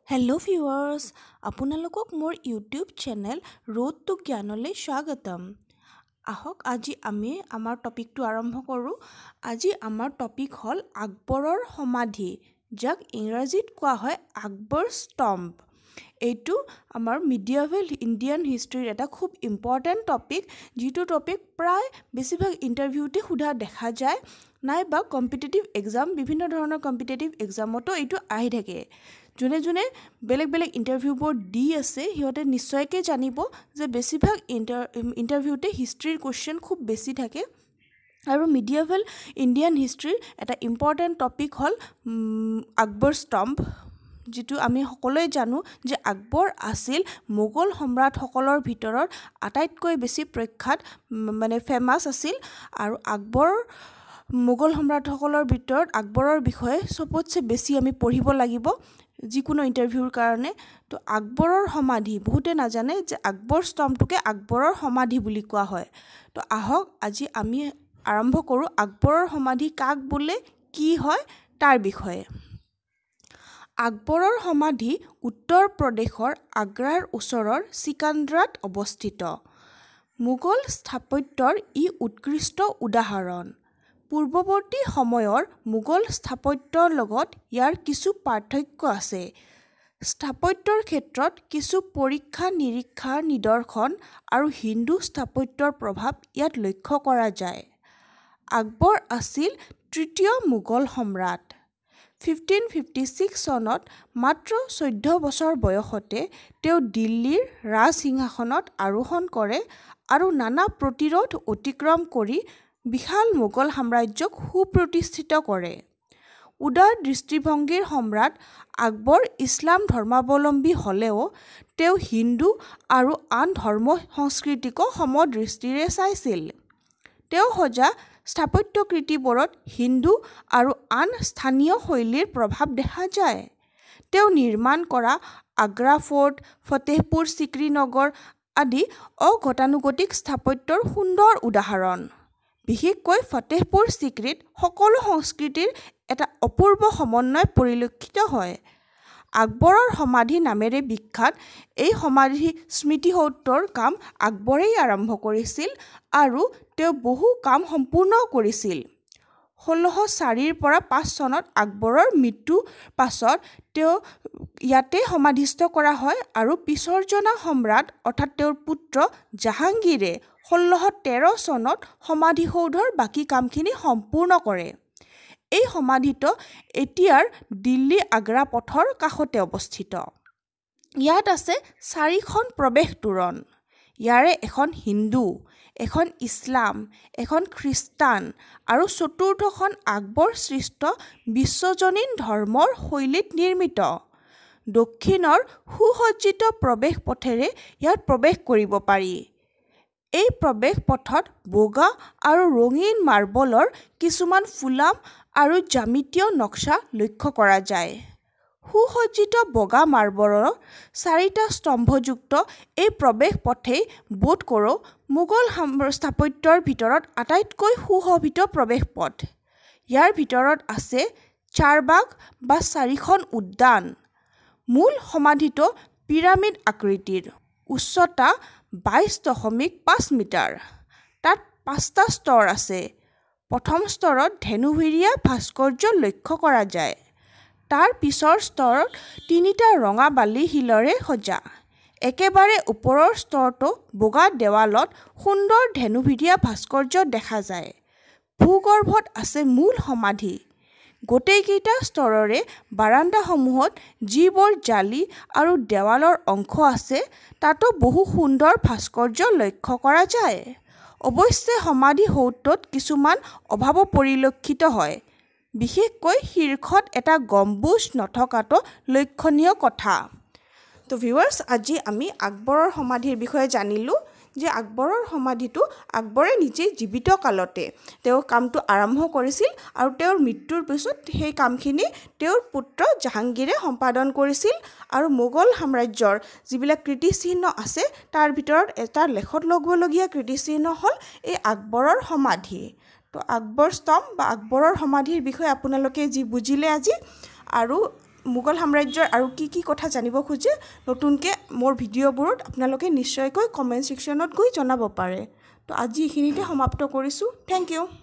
Hello' viewers, আপোনালোকক মোৰ YouTube channel road two জ্ঞানলৈ স্বাগতম। আহক আজি আমি আমাৰ টপিকটো আৰম্ভ কৰোঁ। আজি আমাৰ টপিক হ'ল আকবৰৰ সমাধি, যাক ইংৰাজীত কোৱা হয় আকবৰ স্তম্ভ। এইটো আমাৰ মিডিয়াভেল ইণ্ডিয়ান হিষ্ট্ৰীৰ এটা খুব ইম্পৰ্টেণ্ট টপিক, যিটো টপিক প্ৰায় বেছিভাগ ইণ্টাৰভিউতে সোধা দেখা যায়, নাইবা কম্পিটিটিভ এক্সাম, বিভিন্ন ধৰণৰ কম্পিটিটিভ এক্সামতো এইটো আহি থাকে। যোনে যোনে বেলেগ বেলেগ ইণ্টাৰভিউবোৰ দি আছে সিহঁতে নিশ্চয়কৈ জানিব যে বেছিভাগ ইণ্টাৰভিউতে হিষ্ট্ৰীৰ কুৱেশ্যন খুব বেছি থাকে। আৰু মিডিয়াভেল ইণ্ডিয়ান হিষ্ট্ৰীৰ এটা ইম্পৰ্টেণ্ট টপিক হ'ল আকবৰ স্তম্ভ, যিটো আমি সকলোৱে জানো যে আকবৰ আছিল মোগল সম্ৰাটসকলৰ ভিতৰত আটাইতকৈ বেছি প্ৰখ্যাত, মানে ফেমাছ আছিল। আৰু আকবৰ মোগল সম্ৰাটসকলৰ ভিতৰত আকবৰৰ বিষয়ে চবতছে বেছি আমি পঢ়িব লাগিব যিকোনো ইণ্টাৰভিউৰ কাৰণে। তো আকবৰৰ সমাধি বহুতে নাজানে যে আকবৰ স্তম্ভটোকে আকবৰৰ সমাধি বুলি কোৱা হয়। তো আহক আজি আমি আৰম্ভ কৰোঁ আকবৰৰ সমাধি কাক বোলে, কি হয় তাৰ বিষয়ে। আকবৰৰ সমাধি উত্তৰ প্ৰদেশৰ আগ্ৰাৰ ওচৰৰ চিকান্দ্ৰাত অৱস্থিত। মোগল স্থাপত্যৰ ই উৎকৃষ্ট উদাহৰণ। পূৰ্বৱৰ্তী সময়ৰ মোগল স্থাপত্যৰ লগত ইয়াৰ কিছু পাৰ্থক্য আছে। স্থাপত্যৰ ক্ষেত্ৰত কিছু পৰীক্ষা নিৰীক্ষাৰ নিদৰ্শন আৰু হিন্দু স্থাপত্যৰ প্ৰভাৱ ইয়াত লক্ষ্য কৰা যায়। আকবৰ আছিল তৃতীয় মোগল সম্ৰাট। 1556 চনত মাত্ৰ 14 বছৰ বয়সতে তেওঁ দিল্লীৰ ৰাজসিংহাসনত আৰোহণ কৰে আৰু নানা প্ৰতিৰোধ অতিক্ৰম কৰি বিশাল মোগল সাম্ৰাজ্যক সুপ্ৰতিষ্ঠিত কৰে। উদাৰ দৃষ্টিভংগীৰ সম্ৰাট আকবৰ ইছলাম ধৰ্মাৱলম্বী হ'লেও তেওঁ হিন্দু আৰু আন ধৰ্ম সংস্কৃতিকো সমদৃষ্টিৰে চাইছিল। তেওঁ সজা স্থাপত্যকৃতিবোৰত হিন্দু আৰু আন স্থানীয় শৈলীৰ প্ৰভাৱ দেখা যায়। তেওঁ নিৰ্মাণ কৰা আগ্ৰা ফ'ৰ্ট, ফতেহপুৰ চিক্ৰী নগৰ আদি অগতানুগতিক স্থাপত্যৰ সুন্দৰ উদাহৰণ। বিশেষকৈ ফতেহপুৰ চিক্ৰীত সকলো সংস্কৃতিৰ এটা অপূৰ্ব সমন্বয় পৰিলক্ষিত হয়। আকবৰৰ সমাধি নামেৰে বিখ্যাত এই সমাধি স্মৃতিসৌধৰ কাম আকবৰেই আৰম্ভ কৰিছিল আৰু তেওঁ বহু কাম সম্পূৰ্ণ কৰিছিল। 1604ৰ পৰা 5 চনত আকবৰৰ মৃত্যুৰ পাছত তেওঁ ইয়াতে সমাধিস্থ কৰা হয় আৰু পিছৰজনা সম্ৰাট অৰ্থাৎ তেওঁৰ পুত্ৰ জাহাংগীৰে 1613 চনত সমাধিসৌধৰ বাকী কামখিনি সম্পূৰ্ণ কৰে। এই সমাধিটো এতিয়াৰ দিল্লী আগ্ৰা পথৰ কাষতে অৱস্থিত। ইয়াত আছে 4খন প্ৰৱেশ তোৰণ। ইয়াৰে এখন হিন্দু, এখন ইছলাম, এখন খ্ৰীষ্টান আৰু চতুৰ্থখন আকবৰ সৃষ্ট বিশ্বজনীন ধৰ্মৰ শৈলীত নিৰ্মিত। দক্ষিণৰ সুসজ্জিত প্ৰৱেশ পথেৰে ইয়াত প্ৰৱেশ কৰিব পাৰি। এই প্ৰৱেশ পথত বগা আৰু ৰঙীন মাৰ্বলৰ কিছুমান ফুলাম আৰু জ্যামিতীয় নক্সা লক্ষ্য কৰা যায়। সুসজ্জিত বগা মাৰ্বলৰ 4টা স্তম্ভযুক্ত এই প্ৰৱেশ পথেই বোধ কৰোঁ মোগল স্থাপত্যৰ ভিতৰত আটাইতকৈ সুশোভিত প্ৰৱেশ পথ। ইয়াৰ ভিতৰত আছে চাৰবাগ বা 4খন উদ্যান। মূল সমাধিটো পিৰামিড আকৃতিৰ, উচ্চতা 22.5 মিটাৰ। তাত 5টা স্তৰ আছে। প্ৰথম স্তৰত ধেনুভিৰীয়া ভাস্কৰ্য লক্ষ্য কৰা যায়। তাৰ পিছৰ স্তৰত 3টা ৰঙা বালি শিলেৰে সজা। একেবাৰে ওপৰৰ স্তৰটো বগা দেৱালত সুন্দৰ ধেনুভিৰীয়া ভাস্কৰ্য দেখা যায়। ভূগৰ্ভত আছে মূল সমাধি। গোটেইকেইটা স্তৰৰে বাৰাণ্ডাসমূহত যিবোৰ জালি আৰু দেৱালৰ অংশ আছে তাতো বহু সুন্দৰ ভাস্কৰ্য লক্ষ্য কৰা যায়। অৱশ্যে সমাধি সৌধটোত কিছুমান অভাৱো পৰিলক্ষিত হয়। বিশেষকৈ শীৰ্ষত এটা গম্বুজ নথকাটো লক্ষণীয় কথা। তো ভিউৱাৰ্ছ, আজি আমি আকবৰৰ সমাধিৰ বিষয়ে জানিলোঁ যে আকবৰৰ সমাধিটো আকবৰে নিজে জীৱিত কালতে তেওঁ কামটো আৰম্ভ কৰিছিল আৰু তেওঁৰ মৃত্যুৰ পিছত সেই কামখিনি তেওঁৰ পুত্ৰ জাহাংগীৰে সম্পাদন কৰিছিল। আৰু মোগল সাম্ৰাজ্যৰ যিবিলাক কীৰ্তিচিহ্ন আছে তাৰ ভিতৰত এটা লেখত ল'বলগীয়া কীৰ্তিচিহ্ন হ'ল এই আকবৰৰ সমাধি। তো আকবৰ স্তম্ভ বা আকবৰৰ সমাধিৰ বিষয়ে আপোনালোকে যি বুজিলে আজি, আৰু মোগল সাম্ৰাজ্যৰ আৰু কি কি কথা জানিব খোজে নতুনকৈ মোৰ ভিডিঅ'বোৰত, আপোনালোকে নিশ্চয়কৈ কমেণ্ট ছেকশ্যনত গৈ জনাব পাৰে। তো আজি এইখিনিতে সমাপ্ত কৰিছোঁ। Thank you.